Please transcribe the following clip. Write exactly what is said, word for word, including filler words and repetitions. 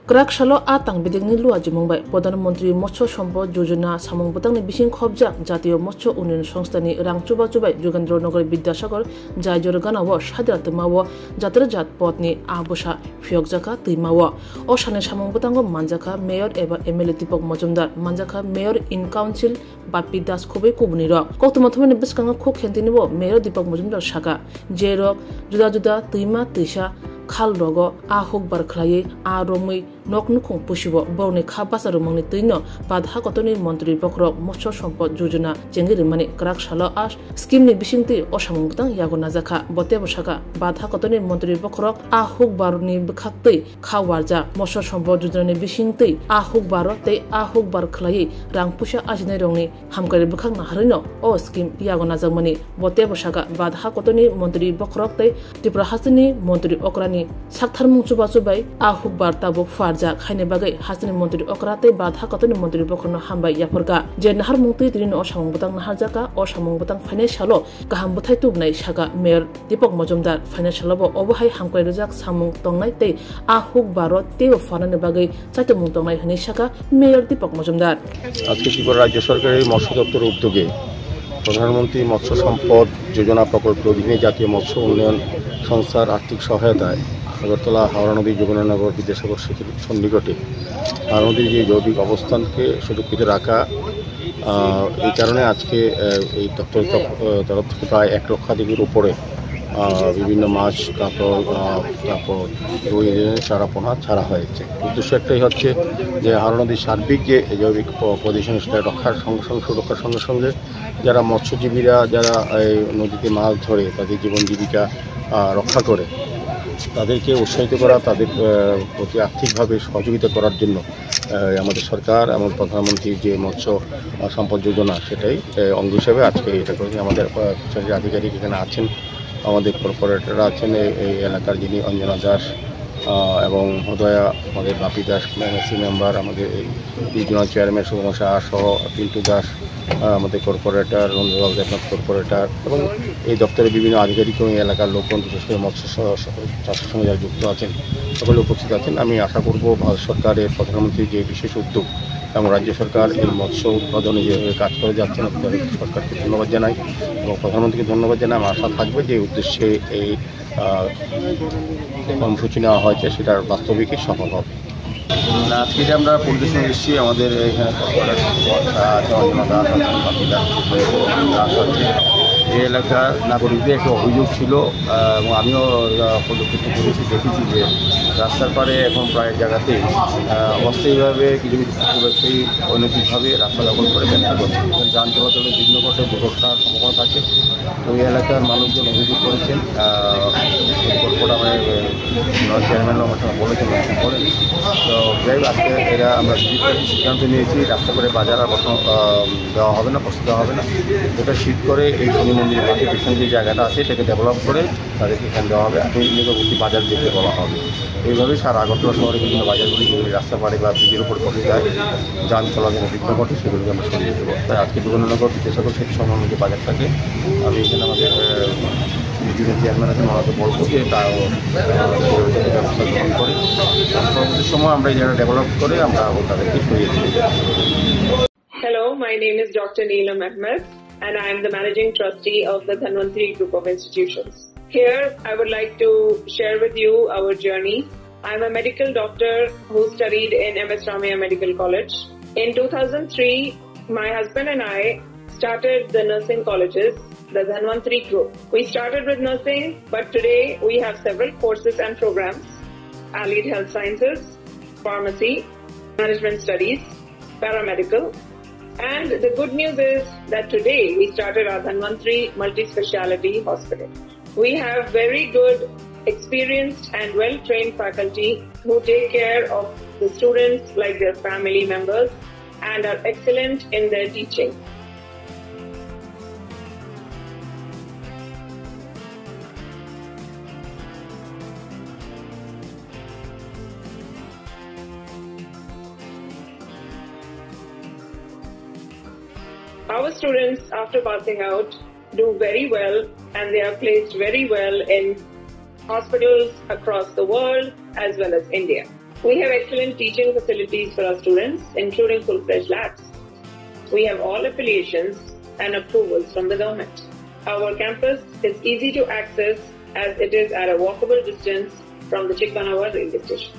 Kwrak salo a tang bedekni luajimung bai Pradhan Mantri Motsyo Sampad Yojana samung bwtangni bising khopjak Jatiyo Motsyo Unnayan Songstha ni rang chubachu bai Jogendra Nagar Bidyasagar Jaijor ganao Sadra twmao Jatra Jat Pothni a bwsa phiyokjakha twimao. O sani samung bwtango manjakha Mayor eba M L A Deepak Majumdar, manjakha Mayor in Council Bapi Das khobwi kubunirok. Koktwma thumani bwskango khuk khentini bo Mayor Deepak Majumdar saka, je rok juda juda twima twisa khal rogo a hukbar khlaiwi a romwi nok nukhung pusibo borokni kha bacha rwmangni twino Bad Hakotorni Montri bokhorok Motsyo Sampad Yojana chengwi rwmani kwrak salo a scheme ni bisingtwi o samung bwtang yago najakha. Bo teibo saka, Bad Hakotorni Montri bokhorok a hukbarni bwkhaktwi kha warjak Motsyo Sampad Yojana ni bisingtwi a hukbaro tei a hukbar khlaiwi rang puisa ajinairokni hamkari bwkhak naharwino o scheme yago najakmani. Bo teibo saka, Bad Hakotorni Montri bokhorok tei Tripura hasteni Montri okrani saktharmung chubachu bai a hukbar tabuk phuarjak haini bagwi hasteni Montri okra tei Bad Hakotorni Montri bokhorokno hambai yapharkha. Je naharmung twi tinino o samung bwtang naharjakha, o samung bwtang phainai salo kaham bwthai tubunai saka Mayor Deepak Majumdar. Phainai salobo obo hai hamkrai rwjak samung tongnai tei a hukbaro teibo phanani bagwi chaitomung tongnai hwnwi saka Mayor Deepak Majumdar. আজকে ত্রিপুরা রাজ্য সরকারের মৎস্য দপ্তরের উদ্যোগে প্রধানমন্ত্রী মৎস্য সম্পদ যোজনা প্রকল্পের অধীনে জাতীয় মৎস্য উন্নয়ন সংস্থার আর্থিক সহায়তায় আগরতলা হাওড়া নদী যমুনানগর বিদ্যাসাগর সেতুর সন্নিকটে হাওড়া নদীর যে জৈবিক অবস্থানকে সুরক্ষিত রাখা, আহ, এই কারণে আজকে, আহ, এই দপ্তরের তরফ, আহ, তরফ থেকে প্রায় এক লক্ষাধিকের উপরে, আহ, বিভিন্ন মাছ, কাঁকড়, আহ, তারপর রুই, চারাপোনা ছাড়া হয়েছে। উদ্দেশ্য একটাই হচ্ছে যে হাওড়া নদীর সার্বিক যে জৈবিক প-, পজিশন, সেটা রক্ষার সঙ্গে সঙ্গে, সুরক্ষার সঙ্গে সঙ্গে যারা মৎস্যজীবীরা, যারা এই নদীতে মাছ ধরে, তাদের জীবন জীবিকা, আহ, রক্ষা করে, তাদেরকে উৎসাহিত করা, তাদের, আহ, প্রতি আর্থিকভাবে সহযোগিতা করার জন্য, আহ, আমাদের সরকার এবং প্রধানমন্ত্রীর যে মৎস্য, আহ, সম্পদ যোজনা, সেটাই, আহ, অঙ্গ হিসেবে আজকে এটা করেছি। আমাদের, আহ, ফিশারিজ আধিকারিক এখানে আছেন, আমাদের কর্পোরেটর আছেন এই, এই এলাকার, যিনি অঞ্জনা দাস, আহ, এবং হৃদয়া, আমাদের বাপি দাস, এমএসসি মেম্বার, আমাদের এই রিজিওনাল চেয়ারম্যান সুগম সাহা সহ পিন্টু দাস, আহ, আমাদের কর্পোরেটর, রবীন্দ্রলাল দেবনাথ কর্পোরেটর এবং এই দপ্তরের বিভিন্ন আধিকারিক এবং এই এলাকার লোকজন, বিশেষ করে মৎস্য স-, স-, চাষের সঙ্গে যারা যুক্ত আছেন, সকলে উপস্থিত আছেন। আমি আশা করব ভারত সরকারের প্রধানমন্ত্রীর যে বিশেষ উদ্যোগ এবং রাজ্য সরকার এই মৎস্য উৎপাদনে যেভাবে কাজ করে যাচ্ছেন, আপনাদের সরকারকে ধন্যবাদ জানাই এবং প্রধানমন্ত্রীকে ধন্যবাদ জানাই। আমার আশা থাকবে যে উদ্দেশ্যে এই, আহ, কর্মসূচি নেওয়া হয়েছে, সেটার বাস্তবিকই সফল হবে। না, আজকে যে আমরা পরিদর্শনে এসেছি, আমাদের এখানে কর্পোরেটর, আহ, আছে, অঞ্জনা দাস আছেন, বাপি দাস আছেন, এই এলাকার নাগরিকদের একটা অভিযোগ ছিল, আহ, এবং আমিও, আহ, পরিলক্ষিত করেছি, দেখেছি যে রাস্তার পাড়ে এখন প্রায় জায়গাতেই, আহ, অস্থায়ীভাবে কিছু কিছু ব্যবসায়ী অনৈতিকভাবে রাস্তা দখল করে ব্যবসা করছে। এখানে যান চলাচলে বিঘ্ন ঘটে, দুর্ঘটনার সম্ভাবনা থাকে। তো এই এলাকার মানুষজন অভিযোগ করেছেন, আহ, কর্পোরেটর, মানে, আহ, চেয়ারম্যান আমার সঙ্গে বলেছেন, বলেন। তো যাই হোক, আজকে এরা আমরা ভিজিট করেছি, সিদ্ধান্ত নিয়েছি রাস্তা করে বাজার আর বসানো, আহ, দেওয়া হবে না, বসতে দেওয়া হবে না। এটা শিফট করে এই শনি মন্দিরের পাশে পিছনে যে জায়গাটা আছে, এটাকে ডেভেলপ করে তাদেরকে এখানে দেওয়া হবে। আর নিকটবর্তী বাজার দেখতে বলা হবে। এইভাবেই সারা আগরতলা শহরে বিভিন্ন বাজারগুলি যেগুলি রাস্তা পাড়ে বা ব্রিজের উপর পড়ে যায়, যান চলাচলে বিঘ্ন ঘটে, সেগুলিকে আমরা সরিয়ে দেবো। তাই আজকে যমুনানগর বিদ্যাসাগর সেতু সংলগ্ন যে বাজারটাকে আমি এখানে আমাদের, আহ, রিজিওনাল চেয়ারম্যান আছেন, ওনাকে বলবো যে এটা, আহ, ব্যবস্থা গ্রহণ করে পরবর্তী সময় আমরা এই জায়গাটা ডেভেলপ করে আমরা ওটাকে সরিয়ে দেবো। Hello, my name is Doctor Neelam Ahmed, and I am the Managing Trustee of the Dhanvantri Group of Institutions. Here, I would like to share with you our journey. I'm a medical doctor who studied in M S Ramaiah Medical College. In two thousand three, my husband and I started the nursing colleges, the Dhanvantri Group. We started with nursing, but today we have several courses and programs: allied health sciences, pharmacy, management studies, paramedical. And the good news is that today we started our Dhanvantri Multi-Speciality Hospital. We have very good, experienced and well-trained faculty who take care of the students like their family members and are excellent in their teaching. Our students, after passing out, do very well, and they are placed very well in hospitals across the world as well as India. We have excellent teaching facilities for our students, including full-fledged labs. We have all affiliations and approvals from the government. Our campus is easy to access as it is at a walkable distance from the Chikmanawa railway station.